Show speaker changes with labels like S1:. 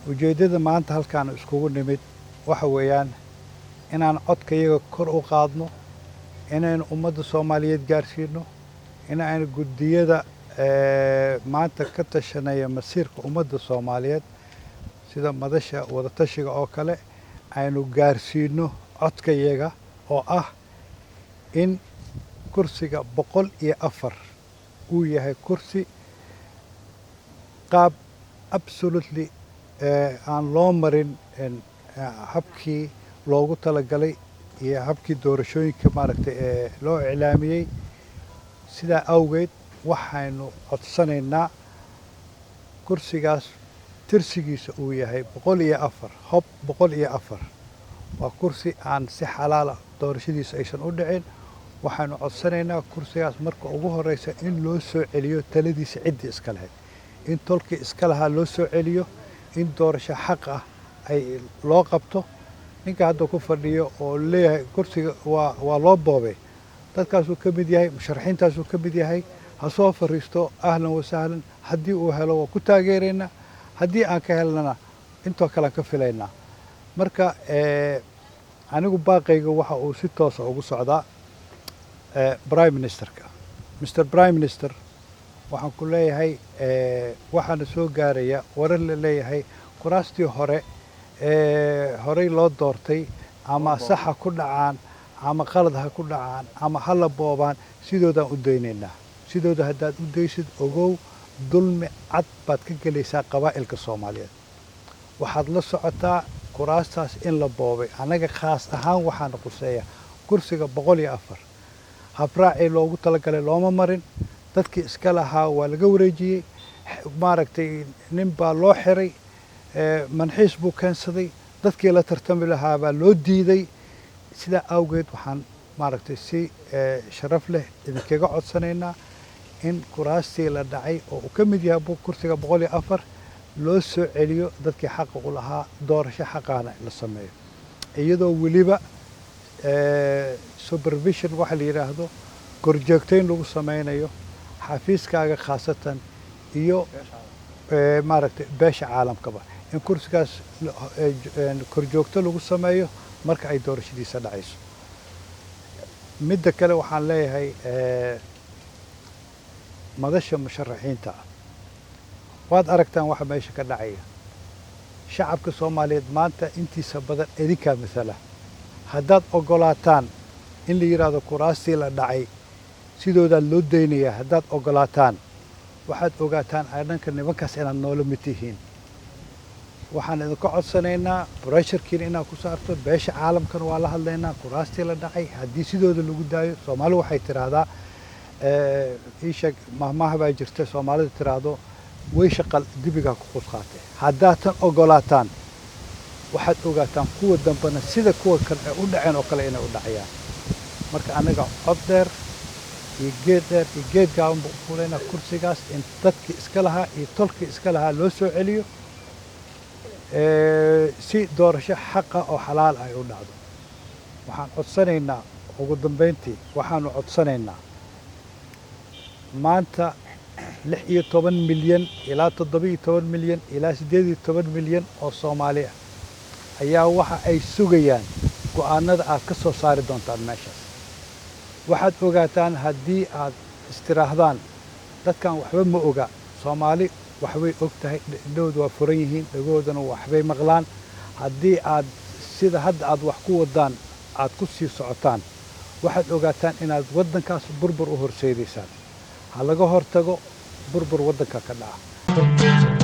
S1: Ujeeddada maanta halkaan iskugu nimid waxa weeyaan inaan codkayaga kor u qaadno, inaynu ummadda Soomaaliyeed gaarsiino, in aynu guddiyada maanta ka tashanaya masiirka ummadda Soomaaliyeed, sida Madasha Wadatashiga oo kale, aynu gaarsiino codkayaga oo ah in kursiga 104 uu yahay kursi qaab absolutely aan loo marin habkii loogu talagalay iyo habkii doorashooyinka, maaragtay, ee loo iclaamiyey. Sidaa awgeed waxaynu codsanaynaa kursigaas tirsigiisa uu yahay 104, hob 104, waa kursi aan si xalaala doorashadiisa aysan u dhicin. Waxaynu codsanaynaa kursigaas marka ugu horeysa in loo soo celiyo taladiisa ciddii iska lahayd, in tolkii iska lahaa loo soo celiyo, in doorasho xaq ah ay loo qabto. Ninka hadda ku fadhiyo oo leeyahay kursiga waa loo boobay, dadkaasuu ka mid yahay, musharaxiintaasuu ka mid yahay. Ha soo fariisto, ahlan wasahlan. Haddii uu helo waa ku taageeraynaa, haddii aan ka helnana intoo kale aan ka filaynaa. Marka anigu baaqayga waxa uu si toosa ugu socdaa Prime Ministerka. Mr Prime Minister, waxaan ku leeyahay, waxaana soo gaaraya warar la leeyahay kuraastii hore ee horey loo doortay, ama sax ha ku dhacaan ama qalad ha ku dhacaan ama ha la boobaan, sidoodaan u daynaynaa. Sidooda haddaad u daysid, ogow, dulmi cad baad ka gelaysaa qabaa'ilka Soomaaliyeed. Waxaad la socotaa kuraastaas in la boobay. Annaga khaas ahaan waxaana quseeya kursiga 104. Habraacii loogu talagalay looma marin, dadkii iska lahaa waa laga wareejiyey, maaragtay, nin baa loo xiray, manxiis buu keensaday, dadkii la tartami lahaa baa loo diiday. Sidaa awgeed waxaan, maaragtay, si sharaf leh idinkaga codsanaynaa in kuraastii la dhacay oo uu ka mid yahay kursiga 104 loo soo celiyo dadkii xaqa u lahaa, doorasho xaqaana la sameeyo, iyadoo weliba supervision waxa la yidhaahdo, korjoogteyn lagu sameynayo xafiiskaaga khaasatan iyo, maaragtay, beesha caalamkaba, in kursigaas korjoogto lagu sameeyo marka ay doorashadiisa dhacayso. Midda kale waxaan leeyahay madasha musharaxiinta, waad aragtaan waxa meesha ka dhacaya. Shacabka Soomaaliyeed maanta intiisa badan idinkaa matala. Haddaad oggolaataan in la yidhaahdo kuraastii la dhacay sidoodaa loo daynayaa, haddaad oggolaataan, waxaad ogaataan dhanka nimankaas inaad noola mid tihiin. Waxaan idinka codsanaynaa pressurekiina inaad ku saarto beesha caalamkana. Waa la hadlaynaa. Kuraastii la dhacay haddii sidooda lagu daayo, Soomaali waxay tidhaahdaa, ii sheeg, mahmaha baa jirta Soomaalida tiraahdo, way shaqal dibigaa ku qus qaatay. Haddaad tan oggolaataan, waxaad ogaataan kuwa dambena sida kuwa kale ay u dhaceen oo kale inay u dhacayaan. Marka annaga cod dheer iyo geed dheer iyo geed gaaban buu u fuulaynaa kursigaas in dadkii iska lahaa iyo tolkii iska lahaa loo soo celiyo, si doorasho xaqa oo xalaal ay u dhacdo. Waxaan codsanaynaa, ugu dambeyntii waxaanu codsanaynaa, maanta 16 milyan ilaa 17 milyan ilaa 18 milyan oo Soomaali ah ayaa waxa ay sugayaan go'aanada aad ka soo saari doontaan meeshaas. Waxaad ogaataan haddii aad istiraahdaan dadkan waxba ma oga, Soomaali waxbay og tahay, indhahooda waa furan yihiin, dhagoodana waxbay maqlaan. Haddii aad sida hadda aad wax ku wadaan aad ku sii socotaan, waxaad ogaataan inaad waddankaas burbur u horseedaysaan. Ha laga hortago burbur waddanka ka dhaca.